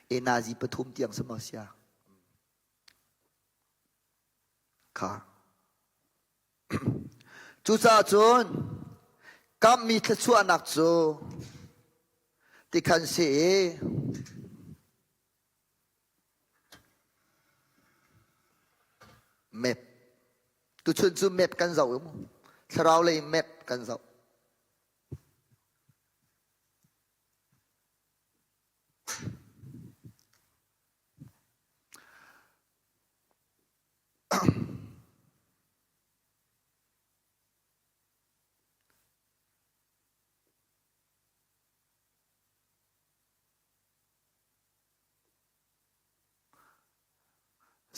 E nazi pathum tiang sama sia. Kha. Cucaah cun kammi thluachuahnak cu tikhan si i map tuchun cu map kan zoh mu thlarau lei map kan zoh.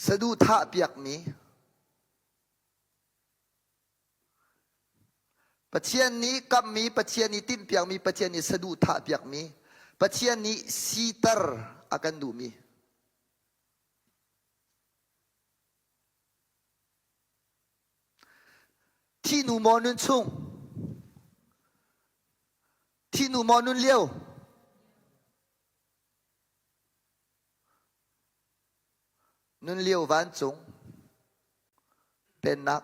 Saduhthah piakmi Pathian nih kamhmi, Pathian nih tinhpiakmi, Pathian nih saduhthah piakmi, Pathian nih siter a kan duhmi. Thihnu maw nun chung? Thihnu maw nun lio? Nun lio vancung pennak.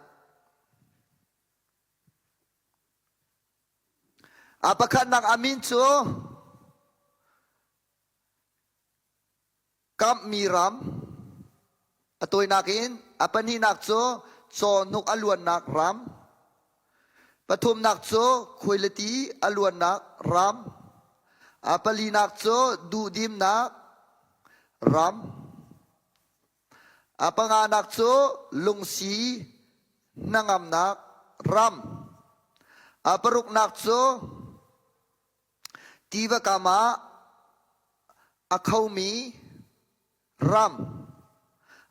A pakhatnak a min cu Kamhmi ram a tawinak in a pahnihnak cu cawhnuk a luannak ram, pathumnak cu khuailati a luannak ram, a palinak cu duhdimnak ram, a panganak cu lungsi hnangamnak ram, a paruknak cu Tiva kam ah a khomi ram.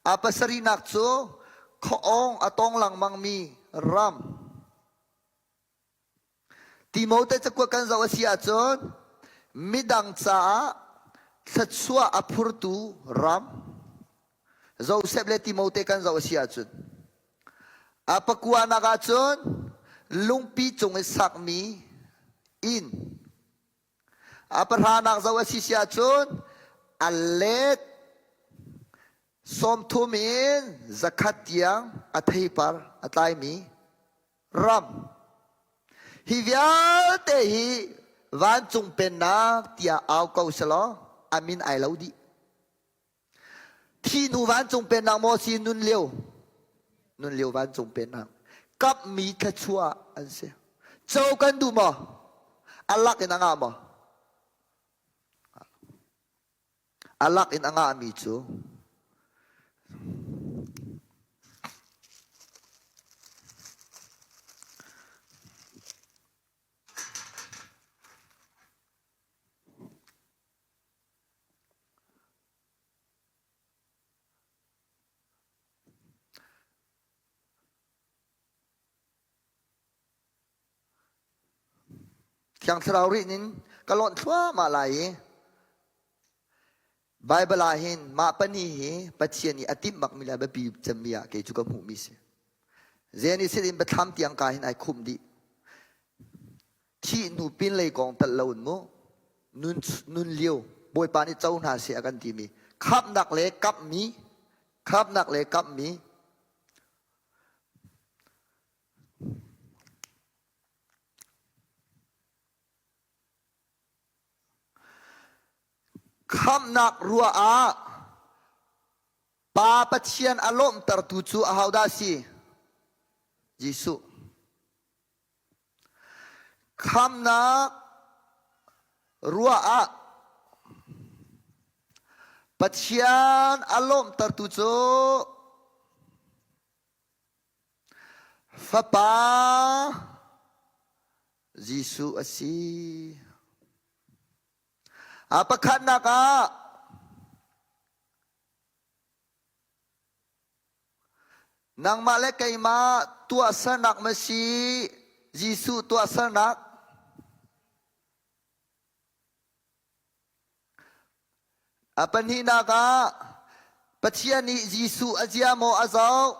A pasarihnak cu khuaawng a tong lengmangmi ram. Timote cakuat kan zoh a si ahcun midang caah thluachuah a phurtu ram. Joseph le Timote kan zoh a si ahcun a pakuanak ahcun lungpi cung i sakmi inn a pahranak zoh a si si ahcun a let 30 in 100 tiang a theipar a tlaimi ram hi vialte hi vancung pennak tiah au ko selaw a min ai lo dih Thihnu vancung pennak maw si nun lio? Nun lio vancung pennak. Kapmi thluachuah an si. Co kan duh maw? A lak in a ngah maw? A lak in a ngahmi cu Thiang Thlarau rih nin ka lawnh thluahmah lai i Baibal ah hin mah pani hi Pathian nih a timh bakmi le a biapi cemmi ah kei cu ka hmuhmi si. Genesis in Biathlam tiang ka hin ai khumh dih. Thih hnu pinlei kong telh lo in mu nun, nun lio Bawipa nih co hna seh a kan timi khamhnak le kamhmi khamhnak le kamhmi khamhnak ruah ah Pa Pathian a lawmhtertu cu ahodah a si? Jesuh. Khamnak ruah ah Pathian a lawmhtertu cu Fapa Jesuh a si. A pakhatnak ah Nangmah le keimah tuahsernak ma si Jesuh tuahsernak? A pahnihnak ah Pathian nih Jesuh a zia maw a zoh?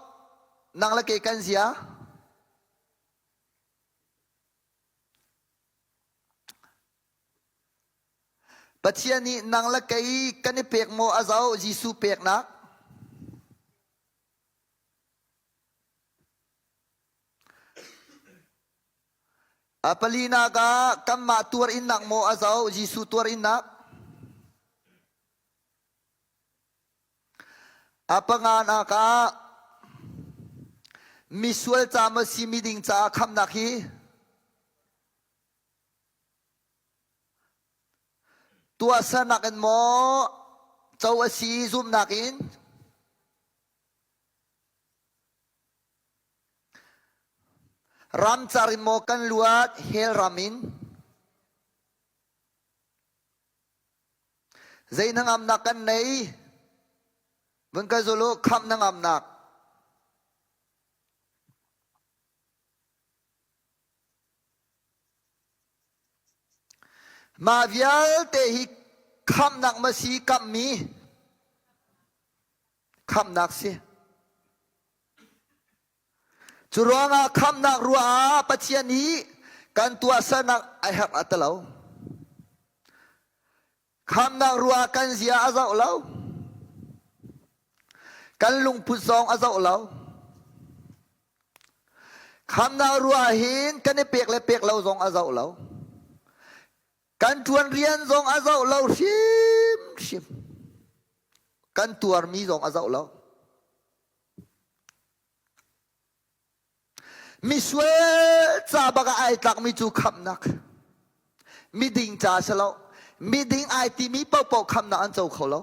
Nang le kei kan zia? Pathian nih nang le kei kan i pek maw a zoh Jesuh peknak? A palinak ah kanmah tuar innak maw a zoh Jesuh tuar innak? A panganak ah misual ca maw si miding caah khamhnak hi tuahsernak in maw co a si zumhnak in? Ramcar in maw kan luat hell ram in? Zei hnangamnak kan nei? Vun ka zul u, khamh hnangamnak. Mah vialte hi khamhnak ma si kamhmi? Khamhnak si. Cu ruangah khamhnak ruah ah Pathian nih kan tuahsernak a herh a ti lo. Khamhnak ruah ah kan zia a zoh lo. Kan lungput zong a zoh lo. Khamhnak ruah hin kan i pek le pek lo zong a zoh lo. Kan ṭuan rian zong a zoh lo hrimhrim. Kan tuarmi zong a zoh lo. Misual ca bak ah ai tlakmi cu khamhnak. Miding ca a si lo. Miding ai timi paohpaoh khamhnak an co kho lo.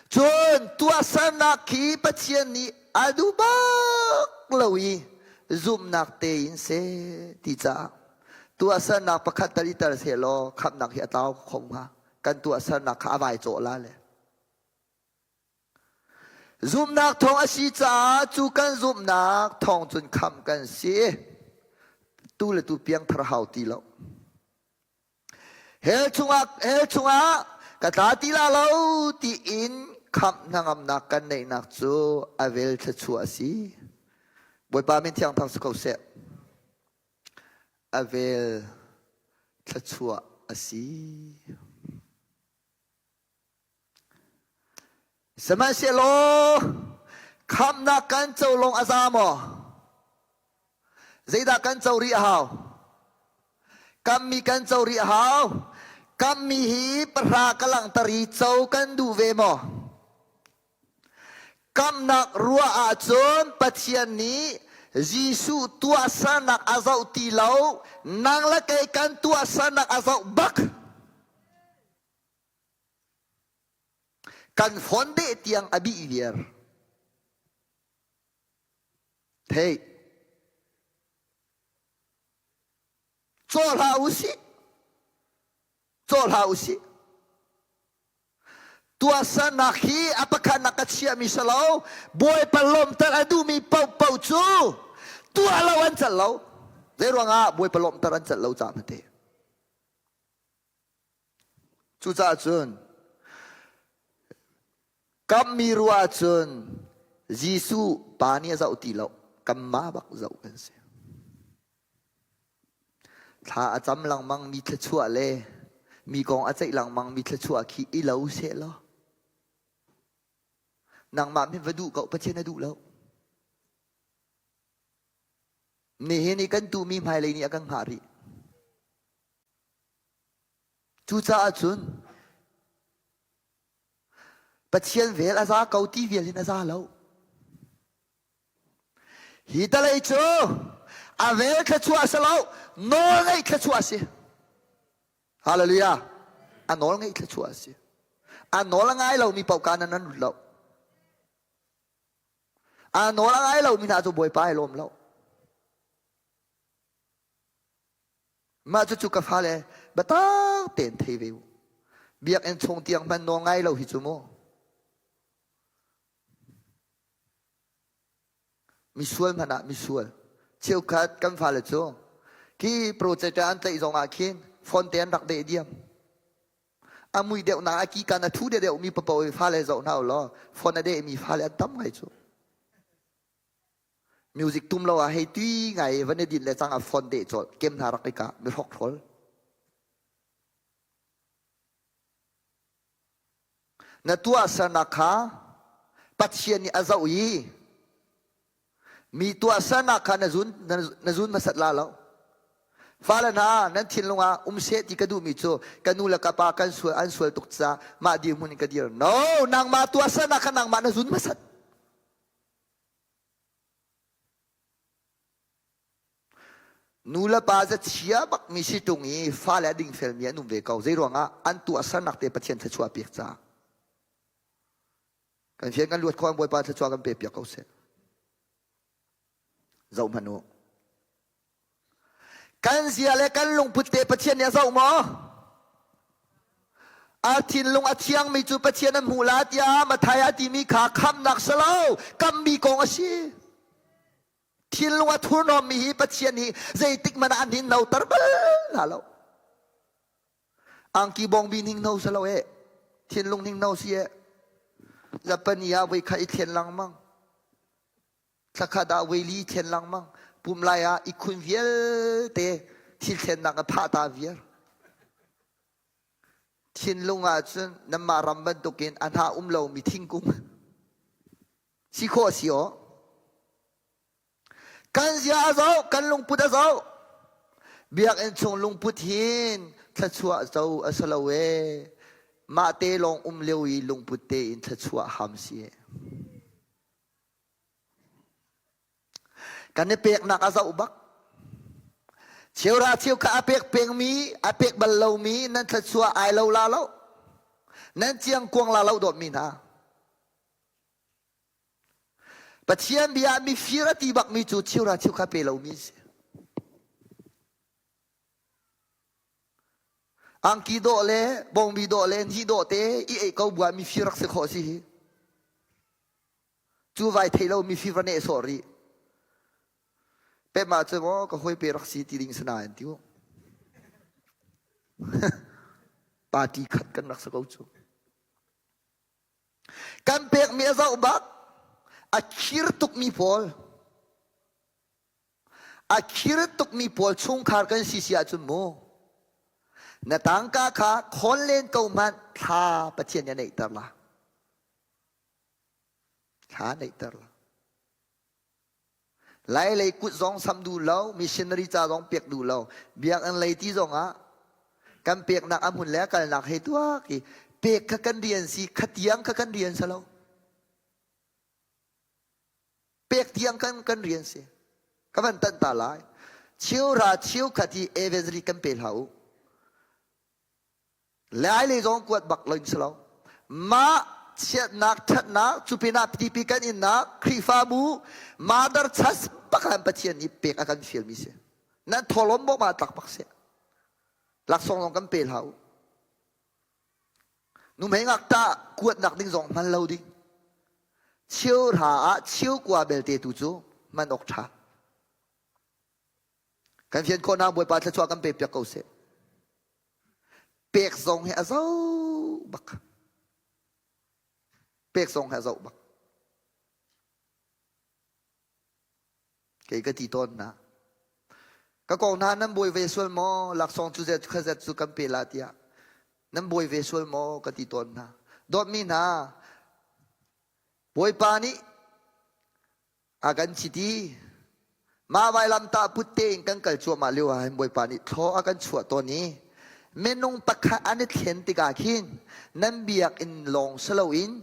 Cun tuahsernak khi Pathian nih a duh bak lo i zumhnak tein seh ti caah tuahsernak pakhat tal i tel sehlaw khamhnak hi a tlau kho hnga. Kan tuahsernak kha a vai cawh la le. Zumhnak thawng a si caah cu kan zumhnak thawng cun khamh kan si. Tu le tu piangthar hau ti lo. Hell chungah, hell chungah ka tla ti la lo tiin khamh hnangamnak kan neihnak cu a vel thluachuah a si. Bawipa min thiang thang si ko seh. A vel thluachuah a si. Sihmanhsehlaw khamhnak kan co lawng a za maw? Zeidah kan co rih a hau? Kammi kan co rih a hau. Kammi hi pahra ka langhter i co kan duh ve maw? Kamnak ruah ahcun Pathian nih Jesuh tuahsernak a zoh ti lo, nang le kei kan tuahsernak a zoh bak. Kan phone deh tiang a bih viar. Thei. Caw hlah u sih. Caw hlah u sih. Tuahsernak hi a pakhatnak ka chiahmi si lo. Bawipa lawmhter a duhmi paohpaoh cu tuah lo an celh lo. Zei ruangah Bawipa lawmhter an celh lo caah hmete. Cucaah cun kammi ruah ahcun Jesuh pa nih a zoh ti lo, kanmah bak zoh kan si. Thla a cam lengmang mi thluachuah le mi kong a ceih lengmang mi thluachuah khi i lo seh law nangmah min va duh ko Pathian a duh lo. Nihin i kan tuhmi hmailei nih a kan hngah rih. Cucaah cun Pathian vel a za ko ti vial hin a za lo. Hi talei cu a vel thluachuah a si lo, nawl ngeih thluachuah a si. Hallelujah. A nawl ngeih thluachuah a si. A nawl a ngai lomi paoh ka nan lut lo. A nawl a ngai lomi hna cu Bawipa ai lawm lo. Mah cucu ka fale biatak tein thei ve u. Biakinn chung tiang hmanh nawl ngai lo hi cu mu. Misual hmanh ah misual. Cheukhat kan fale cu khi project an tlaih zong ah khin phone te an rak deh diam. A mui deuh na a ki kan a thu deuh deuh mi papo fale zoh hna u law phone a deh mi fale an tam ngai cu. Music tum lo ah hei tui ngai van i din le cang a phone deh cawlh kem hna rak i ka mi hrok hrol. Na tuahsernak kha Pathian nih a zoh i mi tuahsernak kha na zun, na zun hmasat la lo. Fale hna, nan thinlung ah um seh ti ka duhmi cu ka nu le ka pa kan sual an sual tuk caah mah dirhmun in ka dir. No, nangmah tuahsernak kha nangmah na zun hmasat. Nu le pa zachia bakmi si ṭung i fale a dingfelmi an um ve ko. Zeiruangah an tuahsernak te Pathian thluachuah pek caah. Kan fian kan luat kho Bawipa thluachuah kan pe piak ko seh. Zoh hmanh u. Kan zia le kan lungput te Pathian nih a zoh maw? A thinlung a thiangmi cu Pathian an hmuh la tiah Matthai a timi kha khamnak si lo, kammi kong a si. Thinlung a thurhnawmmi hi Pathian hi zeitik hmanh ah an hin noter bal hna lo. Angki bawngbi ning no si lo eh. Thinlung ning no si eh. Japani ah voi khat i thlen lengmang. Thlakhat ah voi li thlen lengmang. Pum lai ah i khun vialte thil thlennak a phah ta viar. Thinlung ah cun nanmah ram bantukin a hna um lomi thingkung si khawh a si aw. Kan zia a zoh, kan lungput a zoh. Biakinn chung lungput hin thluachuah co a si lo ee. Mah te lawng um lio i lungput tein thluachuah ham si ee. Kan i peknak a zoh bak. Cheura cheu kha a pek pengmi, a pek bal lomi nan thluachuah ai lo la lo. Nan ciang kuang la lo dawtmi hna. Pathian bia ah mifir a ti bakmi cu cheura cheu kha pe lomi a si. Angki dawh le bawngbi dawh le hni dawh te i ei ko buah mifir rak si khawh si hi. Cu vai thei lo mifir va neh sawh rih. Pemah cu maw ka hawi pe rak si ti ding sana an ti u. Party khat kan rak si ko cu. Kan pekmi a zoh bak. A khir tukmi pawl. A khir tukmi pawl chungkhar kan si si ahcun mu. Na tangka kha khawn len ko hmanh thla Pathian nih a neihter la. Thla a neihter la. Lai lei kut zong sam duh lo, missionary ca zong pek duh lo. Biakinn lei ti zong ah kan peknak a hmun le a kalnak he tuak i pek kha kan rian si, khatiang kha kan rian si lo. Pek tiang kan kan rian si. Ka van tanh ta lai. Cheu ra cheu khat hi evangelist kan pe hlah u. Lai lei zong kuat bak lo in si lo. Mah chiatnak ṭhatnak cu pinah tipi kan innak Khrihfabu Mother Church pakhan Pathian nih pek a kan fialmi si. Nan thawlawm bawk ma tlak bak si. Laksawng zong kan pe hlah u. Nuhmei ngakṭah kuatnak ding zong hman lo ding. Cheu hra ah cheu kua belte tu cu hman awk ṭha. Kan fian khawhnak Bawipa thluachuah kan pe piak ko seh. Pek zong hi a zo bak. Pek zong hi a zo bak. Kei ka ti tawn na. Ka kong hna nan bawi ve sual maw? Laksawng cu zet kha zet cu kan pe la tiah. Nan bawi ve sual maw? Ka ti tawn hna. Dawtmi hna, Bawipa nih A kan chiti. Mah vailamtah put tein kan kal cuahmah lio ah hin Bawipa nih thlaw a kan chuah tawn i minung pakhat an i thlen tikah khin nan biakinn lawng si loin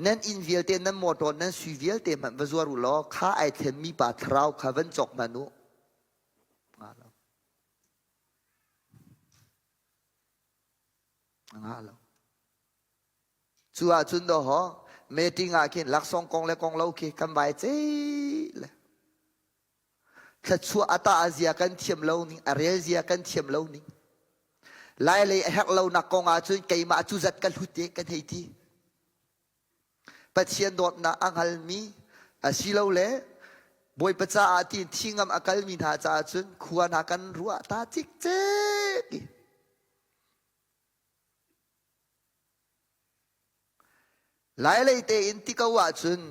nan inn vialte nan motor nan sui vialte hmanh va zuar u law kha ai thlenmi pa thlarau kha van cawk hmanh u. Nga lo. Nga lo. Cu ahcun dawhaw meeting ah khin laksawng kong le kong lo khi kan vai ceih le thluachuah a tah zia kan thiam lo ning a rel zia kan thiam lo ning lai lei a herh lo nak kong ahcun keimah cu zat ka hlut e kan hei ti Pathian dawtnak a hngalmi asilole Bawipa caah tiin thingam a kalmi hna caah cun khua hna kan ruah ta cikcek i Lailei tein ti ko ahcun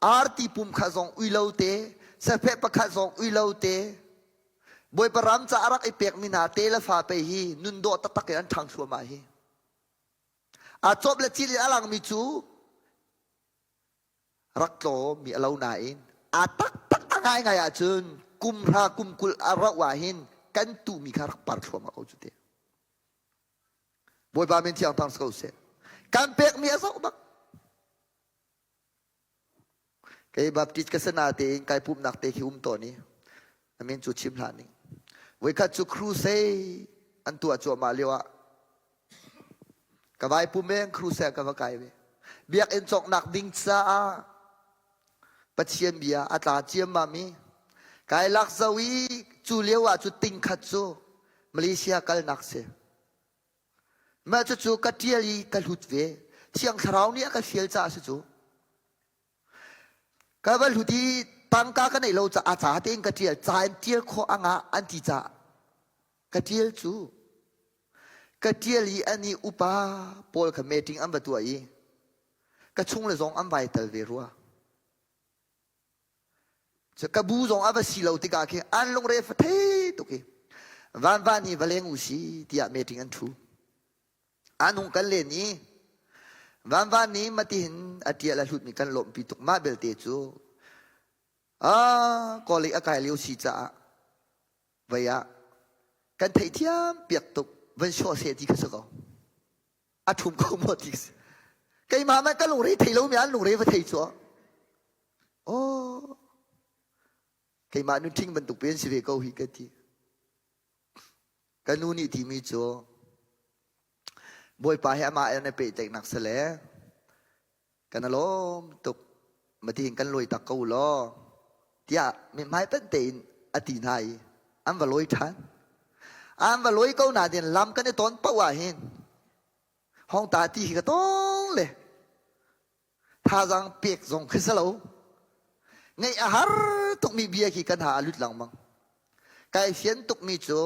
arti pum kha zong ui lo te, safeh pakhat zong ui lo te, Bawipa ram ca a rak i pekmi hna te le fa pe hi nun dawh taktak in an ṭhang thluahmah hi. Aa cawp le cil in a langmi cu rak tlawmmi a lo nain aa taktak a ngaingai ahcun kum hra kum 20 a rauh ah hin kan tuhmi kha rak par thluahmah ko cu te. Bawipa min thiang thang si ko seh. Kan pekmi a zoh bak. Kei Baptist ka si natein kai pumhnak te khi um tawn i a min cu chim hlah ning. Voikhat cu crusade an tuah cuahmah lio ah ka vai pum eng crusade ka va kai ve. Biakinn cawknak ding caah Pathian bia a tla ciammam i kai lak zo i cu lio ah cu ting khat cu Malaysia kalnak si. Mah cucu ka ṭial i ka hlut ve. Thiang Thlarau nih a ka fial caah si cu. Ka va hlut i tangka ka neih lo caah ca tein ka ṭial. Ca in ṭial khawh a ngah an ti caah ka ṭial cu. Ka ṭial i ani upa pawl kha meeting an va tuah i ka chung le zong an vai tel ve rua. Ka bu zong a va si lo tikah khi an lungre fa thei tuk i vanvan hi va leng u si tiah meeting an ṭhu. An hung kan len i vanvan nih matihin a ṭial a hlutmi kan lawmhpi tuk. Mah belte cu ah kawlei a kai lio si caah vei ah kan theihthiam piak tuk van sawh seh ti kha si ko. A ṭhum ko maw ti keimah mah ka lungre thei lomi an lungre va thei cu oh keimah nu ṭhing bantuk pen si ve ko hi ka ti. Ka nu nih timi cu Bawipa he amah an i pehtlaihnak sile kan lawm tuk matihin kan lawi tak ko law tiah mithmai panh tein a ti hna i an va lawi ṭhan. An va lawi ko nain lam kan i tawn paoh ah hin hong ta ti hi ka tong le thazaang pek zong khi si lo. Ngaih a har tukmi bia khi kan ha a lut lengmang. Kai fian tukmi cu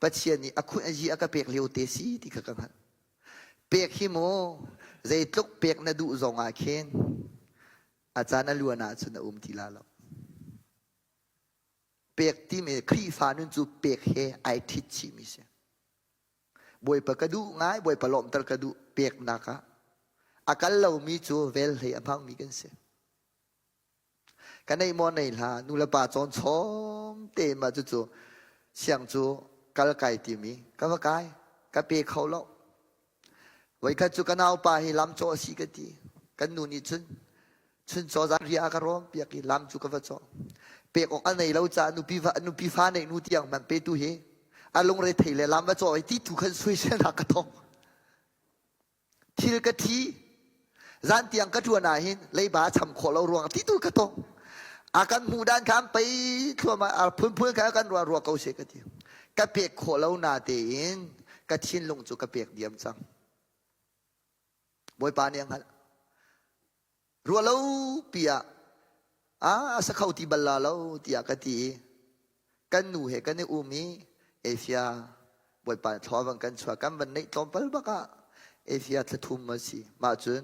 Pathian nih a khunh a yi a ka pek lio te si ti kha ka hngalh. Pek hi mu zeitluk pek na duh zong ah khin a caan a luan ahcun a um ti la lo. Pek timi Khrihfa nun cu pek he ai ṭhit chihmi si. Bawipa ka duh ngai, Bawipa lawmhter ka duh peknak ah a kal lomi cu vel hlei a hmangmi kan si. Ka neih maw nei hlah, nu le pa cawn chom te ma cucu siang cu kal kai timi ka va kai, ka pe kho lo. Voikhat cu ka naupa hi lam cawh a si ka ti. Kan nu nih cun chuncaw zan ria a ka rawm piak i lam cu ka va cawh. Pek awk a nei lo caah nupi fa, nupi fa neih nu tiang hmanh petu hi a lungre thei le lam va cawh i ti tu khan soiselnak ka tong. Thil ka thi zan tiang ka ṭuan ah hin leiba cham khawh lo ruang ti tu ka tong. A kan hmuh dan kha an pei thluahmah a phunphun kha kan ruah ruah ko seh ka ti. Ka pek khawh lo na tein ka thinlung cu ka pek diam cang. Bawipa nih a hngalh. Ruah lo pi ah a sa kho ti bal la lo tiah ka ti i kan nu he kan i um i Asia Bawipa thlaw van kan chuah kan van neih tlawmpal bak ah Asia thlathum a si mah cun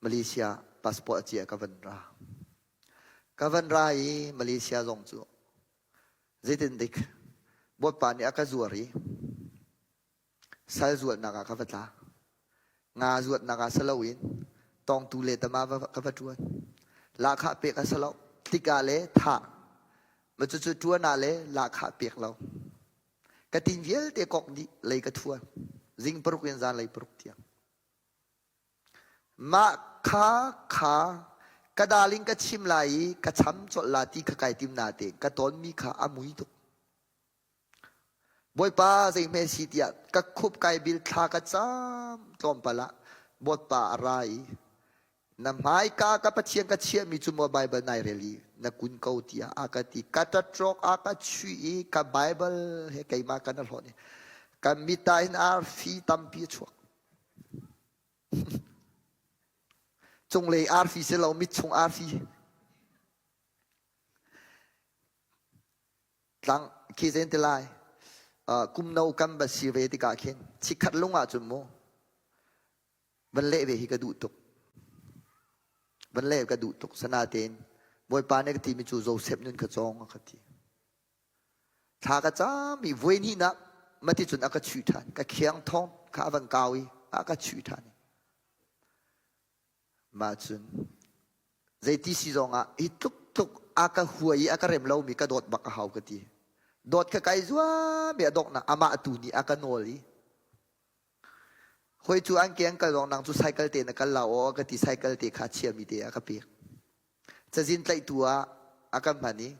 Malaysia passport a cia ka van ra ka van ra i Malaysia zong cu zeitin dik Bawipa nih a ka zuar i Sal zuatnak ah ka va tla. Nga zuatnak ah si loin tawngtu le tama ka va ṭuan. Lahkhah pek a si lo. Tlik ah le thah. Ma cucu ṭuan ah le lahkhah pek lo. Ka tin vialte kok dih lei ka thuan. Zing paruk in zanlei paruk tiang. Mah kha kha ka dal in ka chim lai i ka cham colh la ti kha kai tim natein ka tawnmi kha a mui tuk. Bawipa zeihme si tiah ka khup kai bil thla ka cam tlawmpal ah Bawipa a ra i na hmaika ka Pathian ka chiahmi cu maw Baibal nai rel i na kun ko tiah a ka ti. Ka ṭaṭrawk a ka chuih i ka Baibal he keimah kan a hlawt i ka mit ah hin arfi tampi a chuak. Cunglei arfi si lo mit chung arfi. Tlang khi zen ti lai kum no kan va si ve tikah khin chikkhat lung ah cun mu van leh ve hi ka duh tuk van leh ka duh tuk sanatein Bawipa nih ka timi cu Joseph nun ka cawng a ka ti thla ka cam i voi hnihnak mati cun a ka chuih ṭhan ka khiang thong kha a van kau i. A ka chuih ṭhan. Mah cun zeiti si zongah hi tluk tluk a ka hua i a ka rem lomi ka dawt bak a hau ka ti. Dawt kha kai zuam i a donghnak amah tu nih a ka nawl i Hawi cu an ke an kal ruang nang cu cycle te na kal la aw ka ti cycle te kha chiami te a ka pek. Cazin tlaihtu ah a kan hman i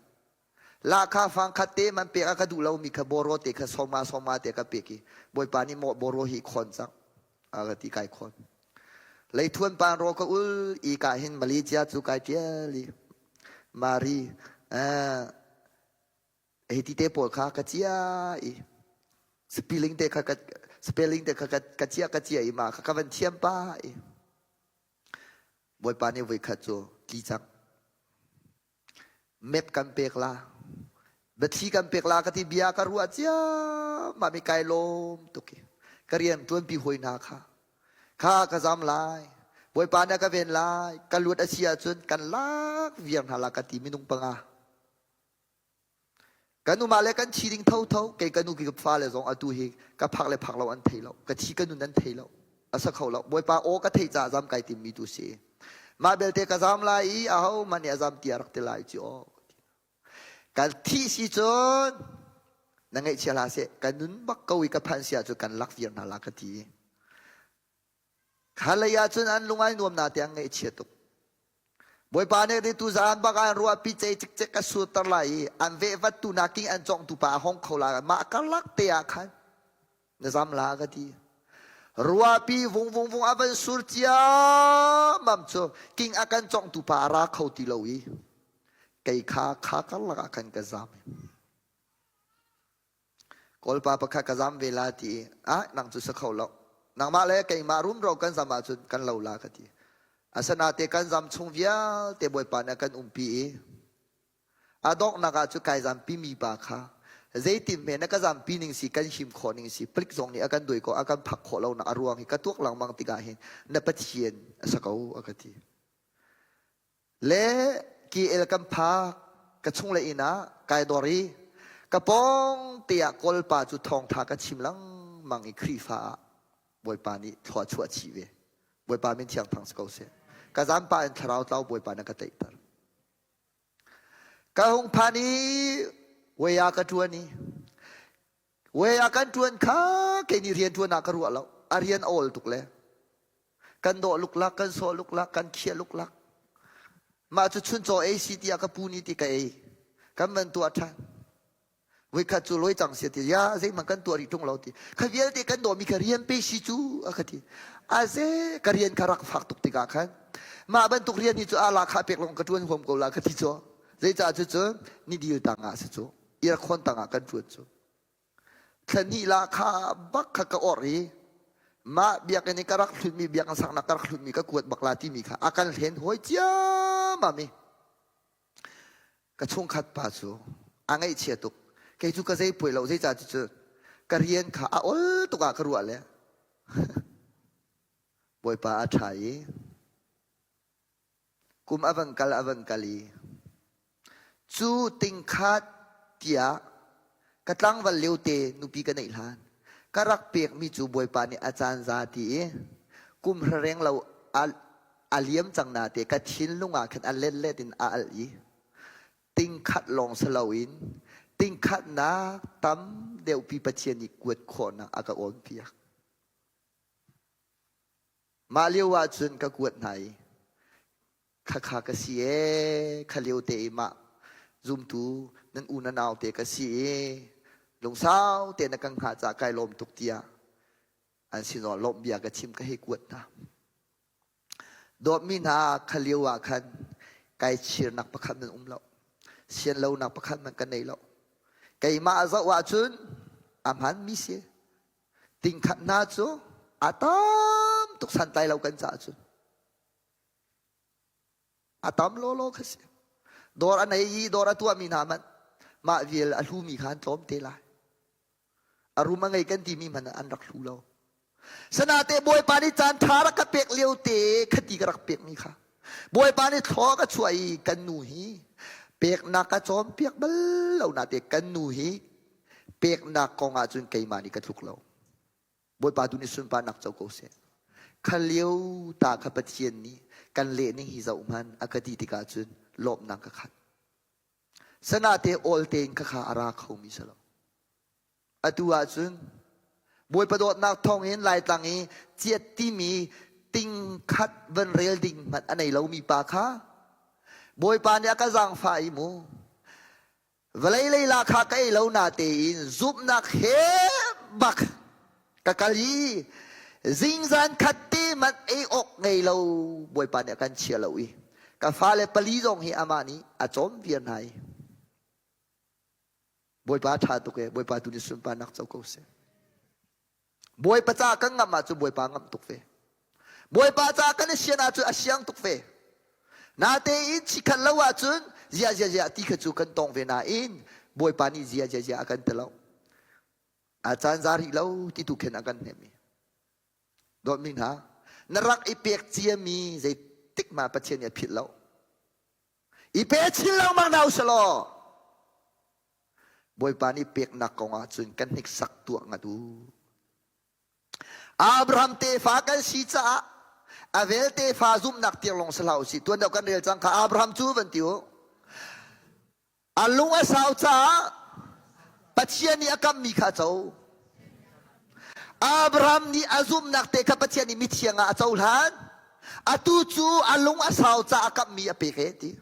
lahkhah fang khat te man pek a ka duh lomi kha boro te kha sawma sawma te ka pek i bawipa nih maw boro hi khawn cang a ka ti kai khawn. Leithuan pan ro ka ul i ka hin Malaysia cu kai tial i Mari eh hei ti te pawl kha ka cia i spelling te kha ka spelling te kha ka cia ka cia i ma kha ka van thiam pa i Bawipa nih voikhat cu tli cang map kan pek la biathli kan pek la ka ti bia ka ruah cia ma mi kai lawm tuk i ka rian tuanpi hawi hna kha kha ka zam lai Bawipa nih a ka ven lai ka luat a si ahcun kan lak viar hna la ka ti minung panga Kan umah le kan thi ding thotho kei ka nu ka fale zong atu hi ka phak le phak lo an thei lo ka thi ka nun an thei lo a sa kho lo bawipa aw ka thei caah zam kai timmi tu si mah belte ka zam lai i aho mah nih a zam tiah rak ti lai ci aw kan thi si cun na ngaihchia hlah seh ka nun bak ko i ka phan si ahcun kan lak viar hna la ka ti Kha lei ahcun an lung ai nuam na te an ngaihchia tuk. Bawipa nih ri tu zan bak an ruahpi cei cikcek ka surter lai i an vehvat tu naking an cawngtu pa a hong kho la mah karlak te ah khan na zam la ka ti. Ruahpi vung vung vung a van sur ciammam cu king a kan cawngtu pa a ra kho ti lo i kei kha kha karlak ah khan ka zam. Kawlpa pakhat ka zam ve la ti i ah nang cu sa kho lo. Nangmah le keimah rumro kan zam ahcun kan lo la ka ti. Asanate kan zam chung vialte Bawipa nih a kan umpi i a donghnak ah cu kai zampi mi pa kha zeitin hme na ka zampi ning si kan him khawh ning si palik zong nih a kan duai ko a kan phak khawh lo nak a ruang hi ka tuak lengmang tikah hin na Pathian a sa ko a ka ti. Le KL kan phak ka chung le inn ah kai dor i ka pawng te ah Kawlpa cu thawngtha ka chim lengmang i Khrihfa ah Bawipa nih thlua chuah chih ve. Bawipa min thiang thang si ko seh. Ka zaampa in thlarau tlau Bawipa na ka teihter. Ka hung phan i wei ah ka ṭuan i wei ah kan ṭuan kha kei nih rian ṭuan ah ka ruah lo. A rian a awl tuk le Kan dawh luklak, kan sawh luklak, kan khiah luklak. Mah cu chuncaw ei si tiah ka pu nih ti ka ei. Kan van tuah ṭhan. Voikhat cu lawi cang sia ti, ya zeihmanh kan tuah rih ṭung lo ti. Kha vialte kan dawhmi kha rian pe si cu a ka ti. Aze ka rian kha rak fak tuk tikah khan mah bantuk rian hi cu ala kha pek lawng ka ṭuan huam ko la ka ti cu. Zeicah cu cun ni dil tang ah si cu. Irakhon tang ah kan ṭuan cu. Thla hnih la kha bak kha ka orh i mah biakinn i ka rak hlutmi biakinn saknak ka rak hlutmi ka kuat bak la timi kha a kan hlen hawi ciammam i ka chungkhat pa cu a ngaihchia tuk kei cu ka zei puai lo zeicah ti cu ka rian kha a ol tuk ah ka ruah le Bawipa a ṭha i Kum a van kal a van kal i cu tingkhat tiah ka tlangval lio te nupi ka neih hlan ka rak pekmi cu Bawipa nih a caan za ti i kum reng lo a liam cang na te ka thinlung ah khan a letlet in a alh i tingkhat lawng si loin tingkhatnak tam deuhpi Pathian nih kuat khawhnak a ka awnpiak. Mah lio ahcun ka kuat hna i khakha ka si ee, kha lio te i mah zumtu nan u na nau te ka si i lungsau te na kan hngah caah kai lawm tuk tiah an sinah lawmh bia ka chim ka hei kuat hna. Dawtmi hna kha lio ah khan kai chirnak pakhat nan um lo. Sian lonak pakhat man ka nei lo. Keimah zoh ahcun a hmanmi si. Tingkhat hna cu a tam tuk santlai lo kan caah cun. A tam lawlaw kha si. Dawr a nei i dawr a tuahmi hna hmanh mah vial a hlumi kha an tlawm te lai. A rum a ngei kan timi hmanh an rak hlu lo. Sanate Bawipa nih caan ṭha rak ka pek lio te khati ka rak pekmi kha. Bawipa nih thlaw ka chuah i kan nu hi peknak ka cawnpiak bal lo nate kan nu hi peknak kong ahcun keimah nih ka tluk lo. Bawipa tu nih sunparnak co ko seh. Kha lio ta kha Pathian nih kan leh ning hi zoh hmanh a ka ti tikah cun lawmhnak ka khat. Sanate awl tein khakha a ra khomi si lo. Atu ahcun Bawipa dawtnak thawngin Laitlang i ciat timi ting khat van rel ding hmanh a nei lomi pa kha Bawipa nih a ka zaangfah i mu Vawlei lei la kha ka ei lo na tein zumhnak he bak ka kal i zingzan khat te man ei awk ngei lo Bawipa nih a kan chia lo i ka fale pali zong hi amah nih a cawm viar hna i Bawipa ṭha tuk e Bawipa tu nih sunparnak co ko seh. Bawipa ca kan ngamh ahcun Bawipa ngamh tuk ve. Bawipa ca kan i sian ahcun a siang tuk ve. Natein chikhat lo ahcun zia zia zia ti kha cu kan tong ve nain Bawipa nih zia zia zia a kan ti lo. A caan za rih lo ti tu khin a kan hnemh i. Dawtmi hna, na rak i pek ciami zeitik ma Pathian nih a philh lo. I pe chin lengmang hna u selaw Bawipa nih peknak kong ah cun kan hniksak tuah ngat u. Abraham tefa kan si caah Avel tefa zumhnak tiang lawng si hlah usih. Tuan deuh kan rel cang kha Abraham cu van ti u. A lung a sau caah Pathian nih a kammi kha a co. Abraham nih a zumhnak te kha Pathian nih mithiang ah a cohlan. Atu cu a lung a sau caah a kammi a pek e ti.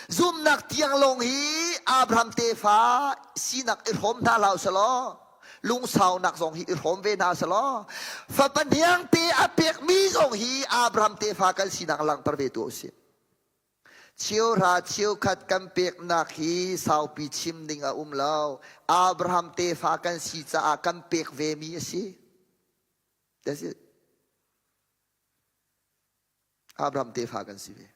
Zumhnak tiang lawng hi Abraham tefa sinak i hrawm hna hlah usalaw lungsaunak zong hi i hrawm ve hna usalaw fapa hniang te a pekmi zong hi Abraham tefa kan sinak langhter ve tu usih. Cheuhra cheukhat kan peknak hi saupi chim ding a um lo. Abraham tefa kan si caah kan pek vemi a si. That's it. Abraham tefa kan si ve.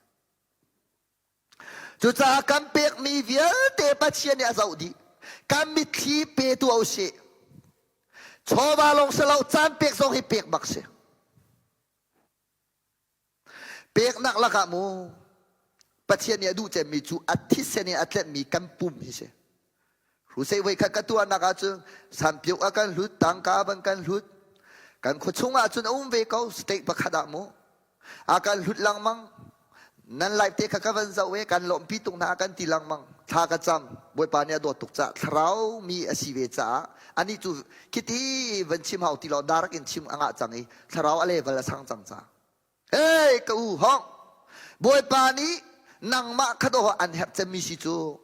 Cucaah kan pekmi vialte Pathian nih a zoh dih. Kan mitthli pe tu usih. Chawva lawng si lo, caan pek zong hi pek bak si. Peknak lakah mu Pathian nih a duh cemmi cu a thisen in a tlenhmi kan pum hi si. Hrusei voi khat ka tuahnak ahcun sanpiuk a kan hlut, tangka ban kan hlut. Kan khuachung ahcun a um ve ko state pakhat ah mu. A kan hlut lengmang. Nan live te kha ka van zoh e kan lawmhpi tuk hna kan ti lengmang. Thla ka cam. Bawipa nih a dawt tuk caah thlarau mi a si ve caah anih cu khiti van chim hau ti lo darak in chim a ngah cang i thlarau a level a sang cang caah. Hey ka u hong Bawipa nih nangmah kha dawh an herh cemmi si cu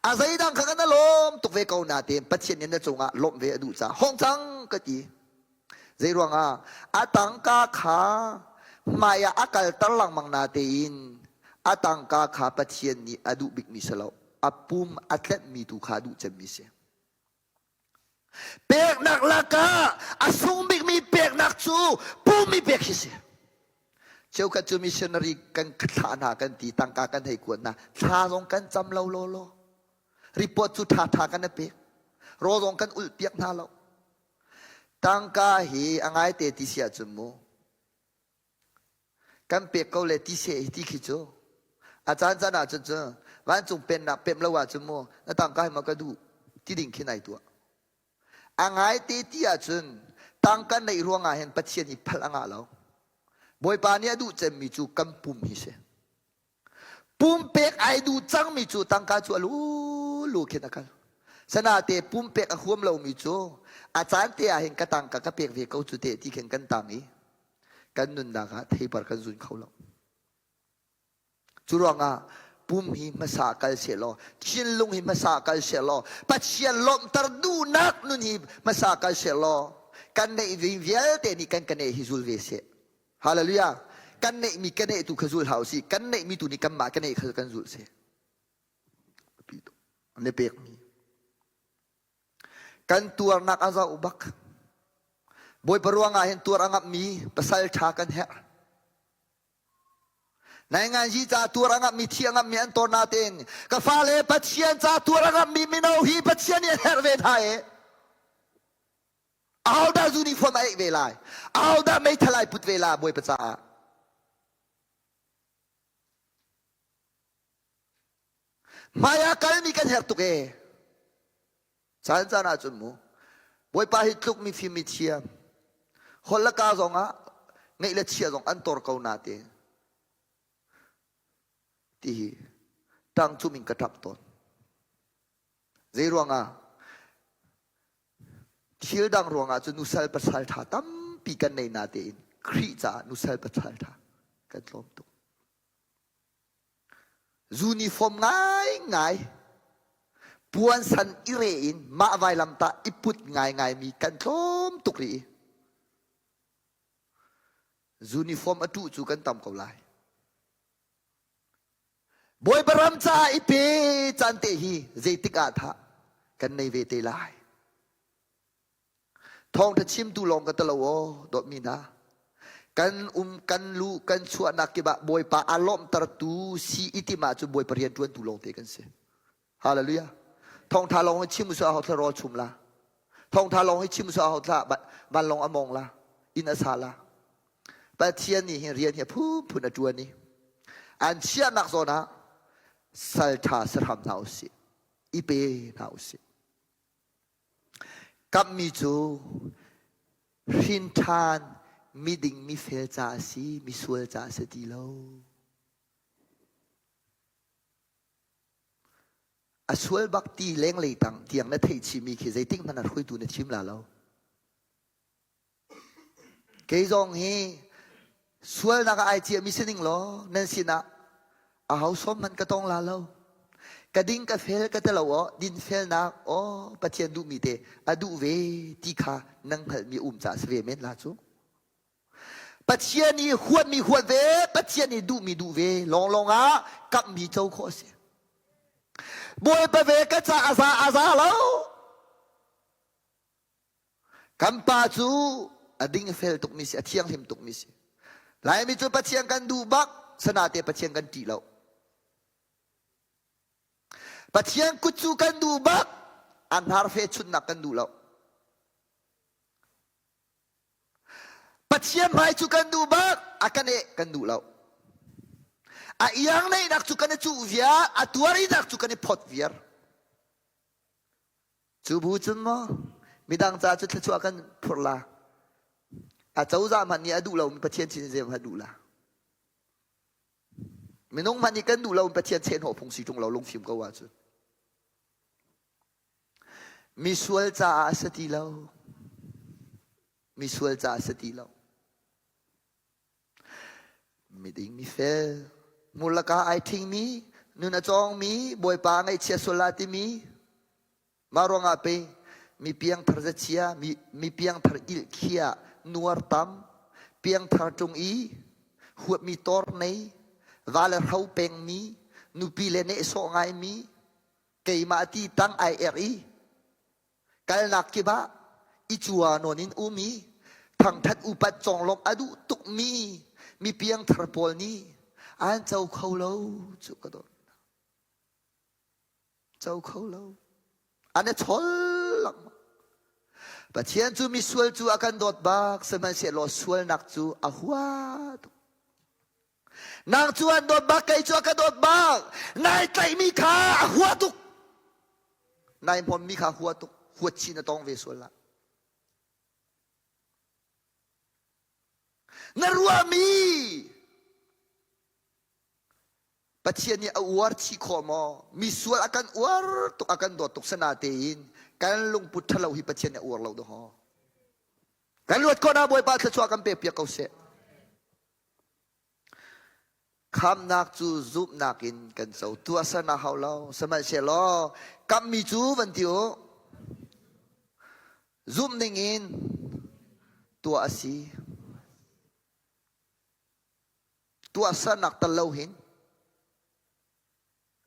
a zeidang kha kan lawm tuk ve ko natein Pathian nih na cungah lawmh ve a duh caah hong cang ka ti zei ruangah a tangka kha hmai ah a kalter lengmang natein a tangka kha Pathian nih a duh bikmi si lo a pum a tlenhmi tu kha a duh cemmi si Peknak lakah a sung bikmi peknak cu pummi pek hi si. Cheukhat cu missionary kan thlah hna kan ti, tangka kan hei kuat hna. Thla zong kan cam lo law law. Report cu ṭha ṭha kan i pek. Raw zong kan ulh piak hna lo. Tangka hi a ngaite ti si ahcun mu, Kan pek ko le ti seh hi ti khi cu a caan caan ahcun cu vancung pennak pemh lo ahcun mu na tangka hi maw ka duh ti ding khin ai tuah. A ngaite ti ahcun tangka neih ruangah hin Pathian hi phalh a ngah lo. Bawipa nih a duh cemmi cu kan pum hi si. Pumpek ai duh cangmi cu tangka cu a lulu khin a kal. Sanate pumpek a huam lomi cu a caan te ah hin ka tangka ka pek ve ko cu te ti khin kan tang i kan nunnak ah theipar kan zun kho lo. Cu ruangah pum hi hmasa kal seh law thinlung hi hmasa kal seh law Pathian lawmhter duhnak nun hi hmasa kal seh law kan neih vialte nih kan ka neih hi zul ve seh. Hallelujah. Kan neihmi ka neh tu kha zul hau si. Kan neihmi tu nih kanmah ka neh kha kan zulh si. An i pekmi. Kan tuarnak a zoh bak. Bawipa ruangah hin tuar a ngamhmi pasal ṭha kan herh. Nainganzi ca tuar a ngamhmi thi a ngamhmi an tor natein ka fale Pathian ca tuar a ngamhmi mino hi Pathian nih a herh ve hna e. Ahodah uniform a eih ve lai? Ahodah meithal ai put ve la Bawipa caah? Hmai ah kalmi kan herh tuk ee. Caan caan ahcun mu. Bawipa hi tluk mifim mithiam. Holh le ka zong ah ngeih le chia zong an tor ko na te. Ti hi tang cum in ka ṭap tawn. Zei ruangah? Thil dang ruangah cun nusal pasal ṭha tampi kan nei na tein Khrih caah nusal pasal ṭha kan tlawm tuk. Uniform ngaingai puansan i re in mah vailamtah i put ngaingai mi kan tlawm tuk rih i uniform a tuh cu kan tam ko lai. Bawipa ram caah i pe caan te hi zeitik ah tha kan nei ve te lai. Thawngṭha chimtu lawng ka talo aw dawtmi hna. Kan um kan lu kan chuahnak kip ah Bawipa a lawmhtertu si i tim ahcun Bawipa rian ṭuantu lawngte kan si. Hallelujah. Thawngṭha lawng hi chim usah hau thla rawl chum la. Thawngṭha lawng hi chim usah hau thla vanlawng a mong la. Inn a sa la. Pathian nih hin rian hi a phunphun a ṭuan i an chiahnak zawn ah salṭha sahram hna usih. I pe hna usih. Kamhmi cu hrinṭhan miding mifel ca a si, misual ca a si ti lo. A sual bak ti lenglei tang tiang na theih chihmi khi zeitik hmanh ah hruaitu na thim la lo. Kei zong hi sualnak ah ai ciahmi si ning law nan sinah aho sawm hmanh ka tong la lo. Ka ding ka fel ka ti lo aw dinfelnak aw Pathian duhmi te a duh ve ti kha nan hngalhmi um caah si ve men la cu. Pathian i huatmi huat ve, Pathian i duhmi duh ve lawnglawng ah kamhmi co khawh a si. Bawipa ve ka ca a za a za lo. Kan pa cu a ding fel tukmi si, a thianghlim tukmi si. Laimi cu Pathian kan duh bak, sanate Pathian kan ṭih lo. Pathian kut cu kan duh bak, a hnarfe chunnak kan duh lo. Pathian hmai cu kan duh bak, a kan eh kan duh lo. A iang neihnak cu kan i cuh viar, a tuarinak cu kan i phot viar. Cu bu cun maw midang ca cu thluachuah kan phurh la? A cozah hmanh nih a duh lomi Pathian sin zei hmanh duh la? Minung hmanh nih kan duh lomi Pathian chehhnawh phung si ṭung lo lungfim ko ahcun. Misual caah a si ti lo. Misual caah a si ti lo. Miding mifel, mulaka ai ṭhingmi, nun a cawngmi, Bawipa ngaihchia sual la timi, mah ruangah pei mi piangthar zachia, mi, mi piangthar ilhkhia, nuar tam, piangthar ṭung i, huatmi tor nei, va le hro pengmi, nupi le nehsawh ngaimi, keimah ti tang ai er i, Kalnak kip ah i cua nawn in um i thangthat upat conglawmh a duh tukmi mi piangthar pawl nih an co kho lo cu ka dawt. Co kho lo. An i chol lengmang. Pathian cu misual cu a kan dawt bak sihmanhsehlaw sualnak cu a hua tuk. Nang cu an dawt bak kei cu a ka dawt bak. Nai tlaihmi kha a hua tuk. Nai hmommi kha hua tuk. Huat chin a tong ve sual la. Na ruahmi Pathian nih a uar chih khawh maw? Mi sual a kan uar tuk a kan dawt tuk sana tein kan lungput ṭhalo hi Pathian nih a uar lo dawh. Kan luat khawh na Bawipa thluachuah kan pek piak ko seh. Khamnak cu zumhnak in kan co. Tuahsernak hau lo. Sihmanhsehlaw kamhmi cu van ti u. Zumh ning in tuah a si. Tuahsernak tal lo hin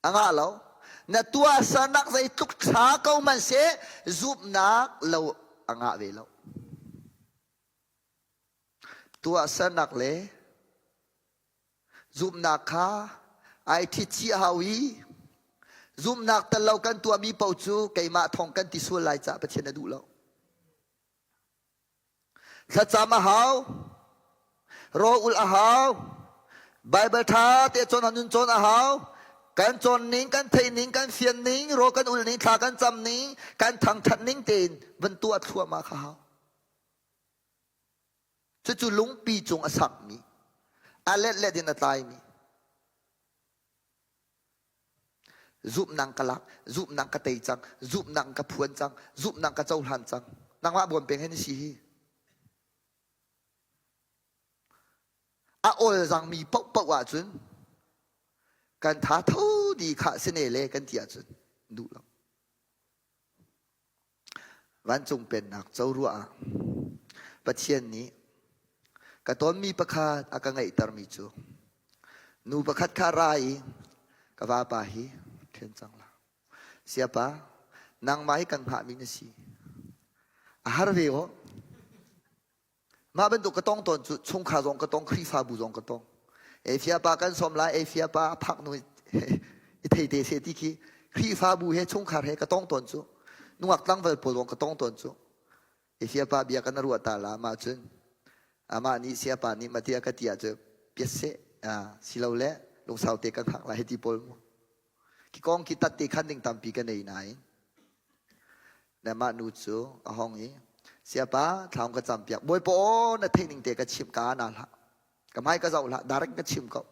a ngah lo. Na tuahsernak zeitluk ṭha ko hmanhseh zumhnak lo a ngah ve lo. Tuahsernak le zumhnak kha ai ṭhit chih a hau i zumhnak tel lo kan tuahmi paoh cu keimah thawng kan ti sual lai caah Pathian a duh lo. Thlacam a hau, rawl ulh a hau, Baibal ṭha te cawn nun cawn a hau. Kan cawn ning, kan theih ning, kan fian ning, rawl kan ul ning, thla kan cam ning, kan thangthat ning tein van tuah thluahmah kha hau. Cucu lungpi cung a sakmi, a letlet in a tlaimi. Zumhnak ka lak, zumhnak ka tei cang, zumhnak ka phuan cang, zumhnak ka cohlan cang. Nangmah buan peng he na si hi. A ol zangmi paohpaoh ahcun kan tha tho di khah sine le kan ti ahcun duh lo. Vancung pennak co ruah ah Pathian nih ka tonmi pakhat a ka ngeihtermi cu nu pakhat kha ra i ka vapa hi ṭhen cang la. Siapa, nangmah hi kan hngahmi na si. A har ve aw. Mah bantuk ka tong tawn cu chungkhar zong ka tong, Khrihfabu zong ka tong. Efia pa kan sawm lai, Efia pa a phak nu i thei te se ti khi Khrihfabu he chungkhar he ka tong tawn cu. Nungak tlangval pawl zong ka tong tawn cu. Efia pa bia kan ruah ta la mah cun amah nih siapa nih matia ka ti ah cu piat seh si lo le lungsau te kan hak lai ti pawl mu. Khi kong khi tat te khan ding tampi ka nei nain Le mah nu cu a hong i, Siapa, thlaung ka campiak. Bawipa aw, na theih ning te ka chimh ka na hlah. Ka hmai ka zoh hlah, direct ka chim ko.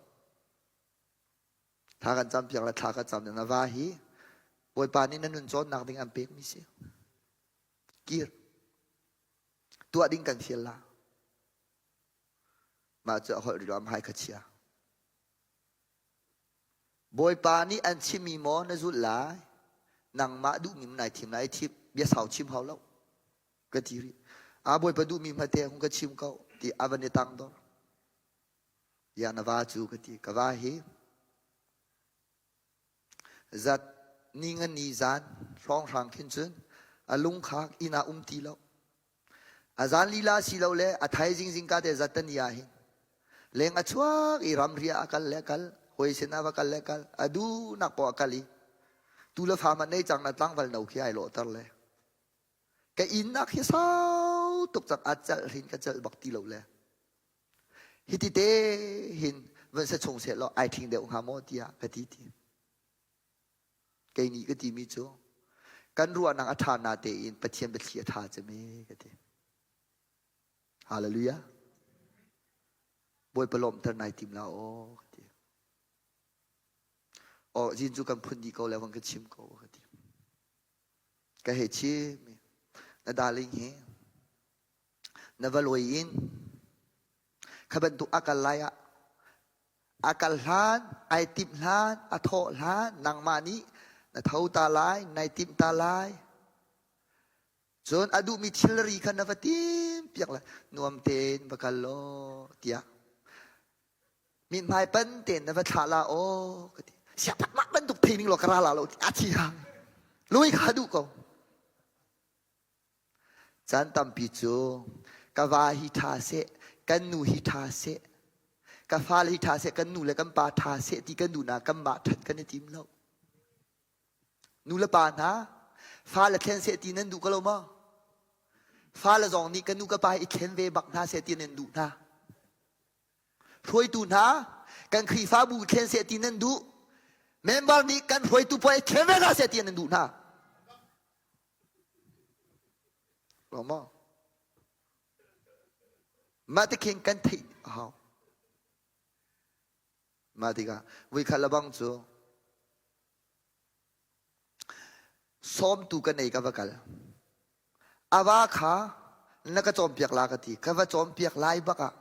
Thla kan campiak le thla ka cam na va hi Bawipa nih na nun cawnnak ding an pekmi si. Kir. Tuah ding kan fial la. Mah cu a holh rih lo, am hai kha chia. Bawipa nih an chimmi maw na zulh lai? Nangmah duhmi nai thim lai thim bia sau chim hau lo ka ti rih. A Bawipa duhmi hmate hung ka chim ko ti a van i tang dor. Ya na va cu ka ti ka va hi zat ni nga ni zan hrawnghrang khin cun a lung kha inn ah um ti lo. A zan lila si lo le a thaizing zingka te zatani ah hin leng a chuak i ramria a kal le kal hawi sin ah va kal le kal a duhnak poah a kal i tu le fa man nei cang na tlangval no khi ai lawhter le ka innak hi sau tuk cang a celh hrin ka celh bak ti lo le hiti te hin van se chung seh law ai ṭhing deuh hnga maw tiah ka ti ti Kei nih ka timi cu kan ruahnak a ṭha na tein Pathian biathli a ṭha cemi ka ti. Hallelujah. Bawipa lawmhter nai tim la aw ka ti. Aw zin cu kan phun dih ko le van ka chim ko ka ti. Ka hei chim na darling hi na va lawi in kha bantuk a kal lai ah A kal hlan, ai timh hlan, a thawh hlan, nangmah nih na tho ta lai, nai timh ta lai. Cun a duhmi thilri kha na va tim piak lai. Nuam tein va kal law tiah. Mithmai pan tein na va thlah la aw ka ti. Siapak mah bantuk thei ning law ka ra la lo ti a thi hang. Lui kha duh ko. Caan tampi cu ka va hi ṭha seh, kan nu hi ṭha seh, ka fale hi ṭha seh, kan nu le kan pa ṭha seh ti kan duhnak kanmah ṭhat kan i tim lo. Nu le pa hna, fale thlen seh ti nan duh ko lo maw? Fale zong nih ka nu ka pa hi i thlen ve bak hna seh ti nan duh hna. Hruaitu hna, kan Khrihfabu thlen seh ti nan duh. Member nih kan hruaitu pawl i thlen ve hna seh ti nan duh hna. Maw? Mah tikhin kan theih a hau. Mah tikah vuikhat lebang cu sawmtu ka nei ka va kal. A va kha na ka cawnpiak la ka ti. Ka va cawnpiak lai bak ah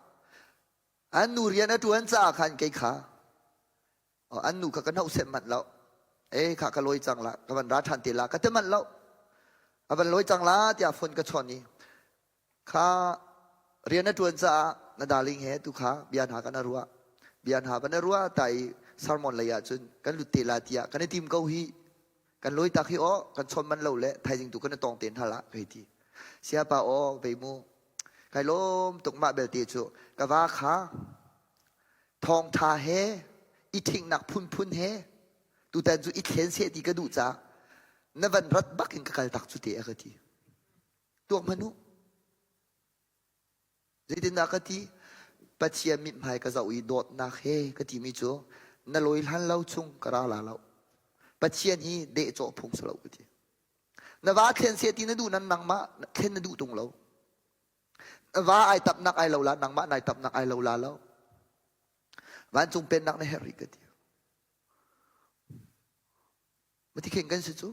an nu rian a ṭuan caah khan kei kha an nu kha ka hnohsem manh lo e kha ka lawi cang la ka van ra ṭhan te la ka ti manh lo a van lawi cang la tiah phone ka chawn i kha rian na ṭuan caah na darling he tu kha bia hna kan ruah bia hna van ruah ta i sermon lei ah cun kan lut te la tiah kan i tim ko hi kan lawi tak hi aw kan chawn man lo le thaizing tu kan i tong te hna la kai ti siapa aw vei mu kai lawm tuk mah belte cu ka va kha Thawngṭha he i ṭhinghnak phunphun he tutan cu i thlen seh ti ka duh caah na van rat bak in ka kal tak cu te a ka ti. Tuak hmanh u. Zeitindah ka ti? Pathian mithmai ka zoh i dawtnak he ka timi cu Na lawi hlan lo chung ka ra la lo. Pathian hi dehcawh phung si lo ka ti. Na va thlen seh ti na duh nan nangmah thlen na duh tung lo. Na va ai tapnak ai lo la nangmah nai tapnak ai lo la lo. Vancung pennak na herh rih ka ti. Mati khen kan si cu.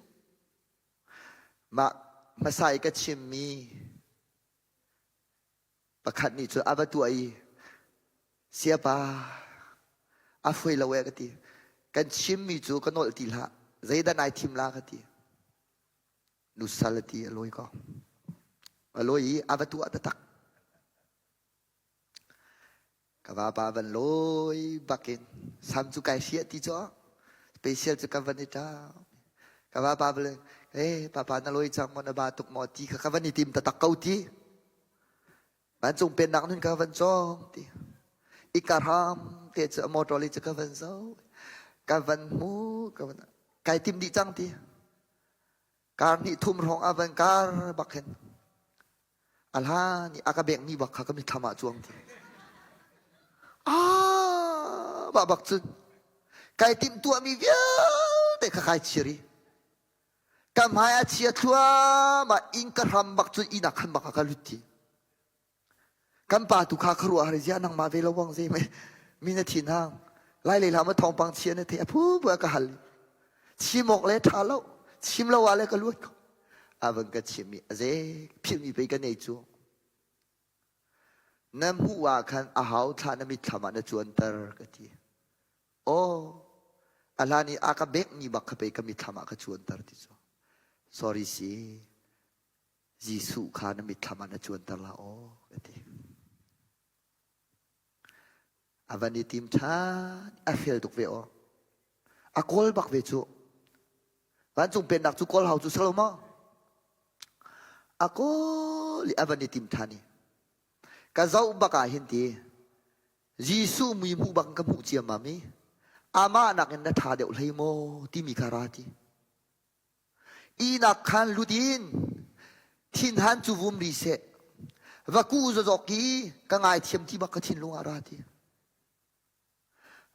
Mah hmasa i ka chimmi pakhat nih cun a va tuah i siapa a foi lo e ka ti. Kan chimmi cu ka nolh ti hlah. Zeidah nai thim la ka ti. Nusal a ti a lawi ko. A lawi i a va tuah taktak. Ka vapa van lawi bakin sam cu kai hriah ti cu special cu ka van i ṭam. Ka vapa va le eh papa na lawi cang maw na ba tuk maw ti kha ka van i tim taktak ko ti. Vancung pennak nun ka van cawng ti. I ka hram te cu a motor li cu ka van zoh. Ka van hmu ka van kai tim dih cang ti. Kar hnih thum hrawng a van kar bak hin A hlan i a ka bekmi bak kha ka mitthlam ah cuang ti. Ah, mah bak cun kai timhtuahmi vialte kha kai chir i ka hmai a chia thluahmah inn ka hram bak cun inn ah khan bak ah ka lut ti. Kan pa tu kha ka ruah har zia nangmah ve lo bang zei mei mi na thin hang lai lei hlah ma thawngpang chia na thei a phu bu ka hal chim awk le tha lo chim lo ah le ka luat ko a van ka chim i a zek philhmi pei ka nei cu na hmuh ah khan a hau thla na mitthlam ah na cuanter ka ti aw a hlan i a ka bekmi bak kha pei ka mitthlam ah ka cuanter ti cu sorry si Jesuh kha na mitthlam ah na cuanter la aw ka ti A van i tim ṭhan a fel tuk ve aw. A kawl bak ve cu. Vancung pennak cu kawl hau cu si lo maw? A kawl i a van i tim ṭhan i ka zoh bak ah hin ti Jesuh mui hmuh bak ka hmuh ciammam i amah nakin na ṭha deuh hlei maw timi kha ra ti. Ihnak khan lut in thinhan cu vum ri seh. Va ku zawzawk i ka ngaithiam ti bak ka thinlung ah ra ti.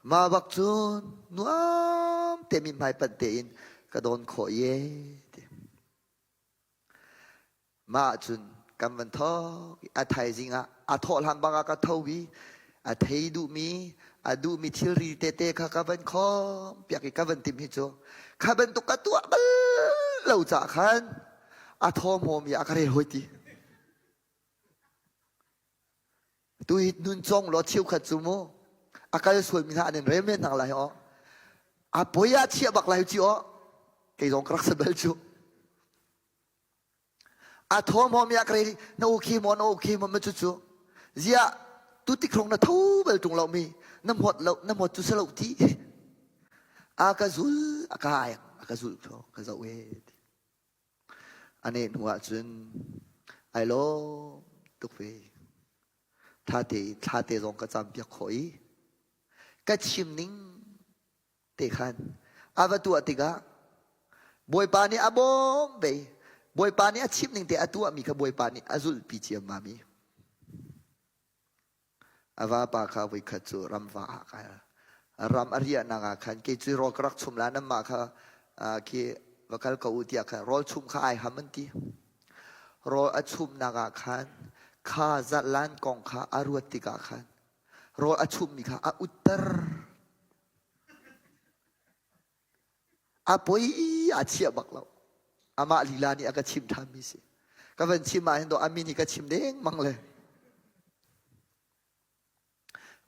Mah bak cun nuam te mi hmai panh tein ka dawn khawh ye ti. Mah cun kan van thawk i a thaizing ah a thawh hlan bang ah ka tho i a thei duhmi a duhmi thilri tete kha ka van khawm piak i ka van timh hi cu kha bantuk ka tuah bal lo caah khan a thawhmawm i a ka rel hoi ti. Tu hi nun cong law cheukhat cu mu a kal sualmi hna an in rel men hna lai aw. A poi ah chiah bak lai ci aw. Kei zong ka rak sa bal cu. A thaw maw mi a ka rel na okay maw na okay maw ma cu cu ziah tu tik rong na tho bal tung lo mi na hmot lo na hmot cu sa lo ti a ka zul a ka ai a ka zul tho ka zoh e ane hnu ah cun ai lawm tuk ve thla te thla te zong ka cam piak khawh i ka chim ning te khan a va tuah tikah Bawipa nih a bawm ve. Bawipa nih a chimh ning te a tuahmi kha Bawipa nih a zulhpi ciammam i a vapa kha voikhat cu ramva ah kai ram a riahnak ah khan kei cu rawl ka rak chum la nanmah kha khi va kal ko u tiah khan rawl chum kha ai ham an ti rawl a chumnak ah khan kha zatlan kong kha a ruat tikah khan rawl a chummi kha a utter A poi a chiah bak lo. Amah lila nih a ka chim ṭhanmi si. Ka van chim ah hin dawh a min hi ka chim dengmang le.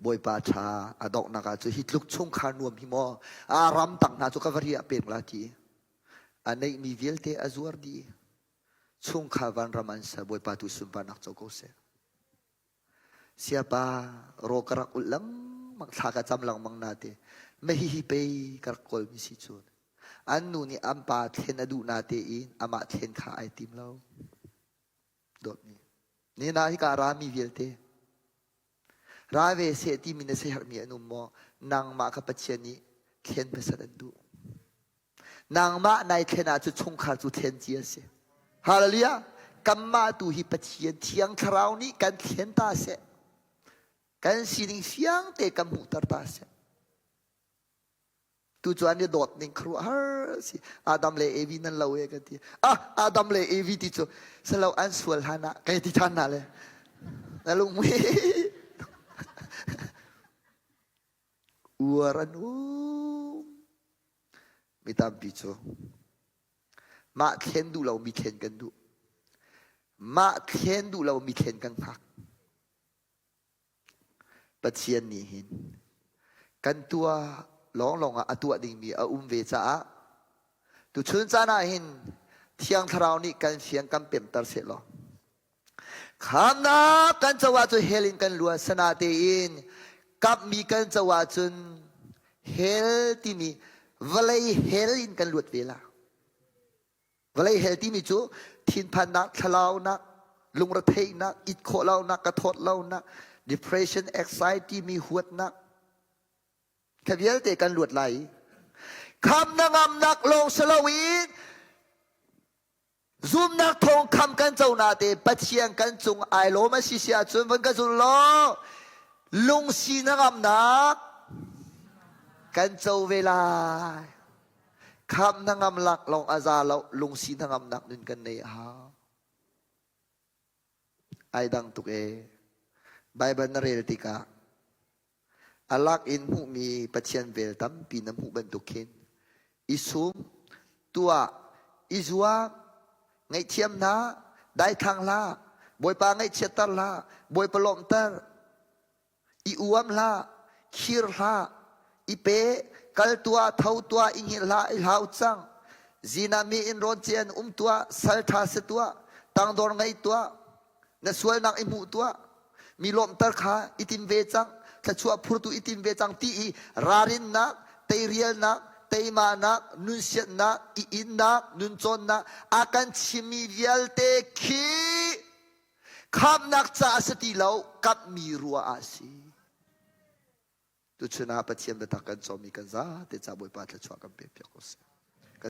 Bawipa ṭha a donghnak ah cu hi tluk chungkhar nuam hi maw a ram tang hna cu ka va riah peng la ti. A neihmi vialte a zuar dih. Chungkhar vanram an ser Bawipa tu sunparnak co ko seh. Siapa raw ka rak ulh lengmang thla ka cam lengmang na ti. Ma hihi pei ka rak kawlmi si cun. An nu nih an pa thlen a duh na tein amah thlen kha ai tim lo. Dawtmi. Nina hi ka rami vialte. Ra ve seh timi na siaherhmi an um maw? Nangmah kha Pathian nih thlen hmasat an duh. Nangmah nai thlen ah cu chungkhar cu thlen cia si. Hallelujah. Kanmah tu hi Pathian Thiang Thlarau nih kan thlen ta seh. Kan sining fiang te kan hmuhter ta seh. Tu cu an i dawt ning khuaruahhar si. Adam le Evi nan lo e ka ti. Ah, Adam le Evi ti cu salo an sual hlan ah kai ti than na le. Na lungmui. Uar an um. Mi tampi cu mah thlen duh lo mi thlen kan duh. Mah thlen duh lo mi thlen kan hngak. Pathian nih hin kan tuah lawnglawng ah a tuah dingmi a um ve caah tuchun caan ah hin Thiang Thlarau nih kan fiang kan pemter sehlaw khamnak kan co ahcun hell in kan luat sana tein kapmi kan co ahcun hell timi vawlei hell in kan luat ve la. Vawlei hell timi cu thinphannak, thlalaunak, lungretheihnak, it khawh lonak, ka thawt lonak, depression, anxiety, mi huatnak, kha vialte kan luat lai. Kham na ngamnak lawng si loin zumnak thawng kham kan co na te Pathian kan cung ai lawm a si si ahcun van ka zul law lungsi na ngamnak kan co ve lai. Khamh hnangam lak lawng a za lo, lungsi hnangamnak nun kan nei a hau. Ai dang tuk ee. Baibal na rel tikah a lak in hmuhmi Pathian vel tampi na hmuh bantuk khin i sum, tuah, i zuam, ngaihthiam hna, daithlang hlah, Bawipa ngaihchiatter hlah, Bawipa lawmhter, I uam hlah, khir hlah, i pe, kal tuah, tho tuah, i hngilh hlah, i hlau cang. Zina mi in rawn cian um tuah, sal ṭha si tuah, tangdor ngei tuah, na sualnak i hmuh tuah, mi lawmhter kha i tim ve cang, thluachuah phurtu i tim ve cang ti i rarinnak, teirialnak, teimanak, nunsiannak, i innak, nuncawnnak a kan chimmi vialte khi Khamnak ca a si ti lo, kamhmi rua ah a si. Tuchun ah Pathian biatak kan cawmi kan zate ca Bawipa thluachuah kan pek piak ko seh.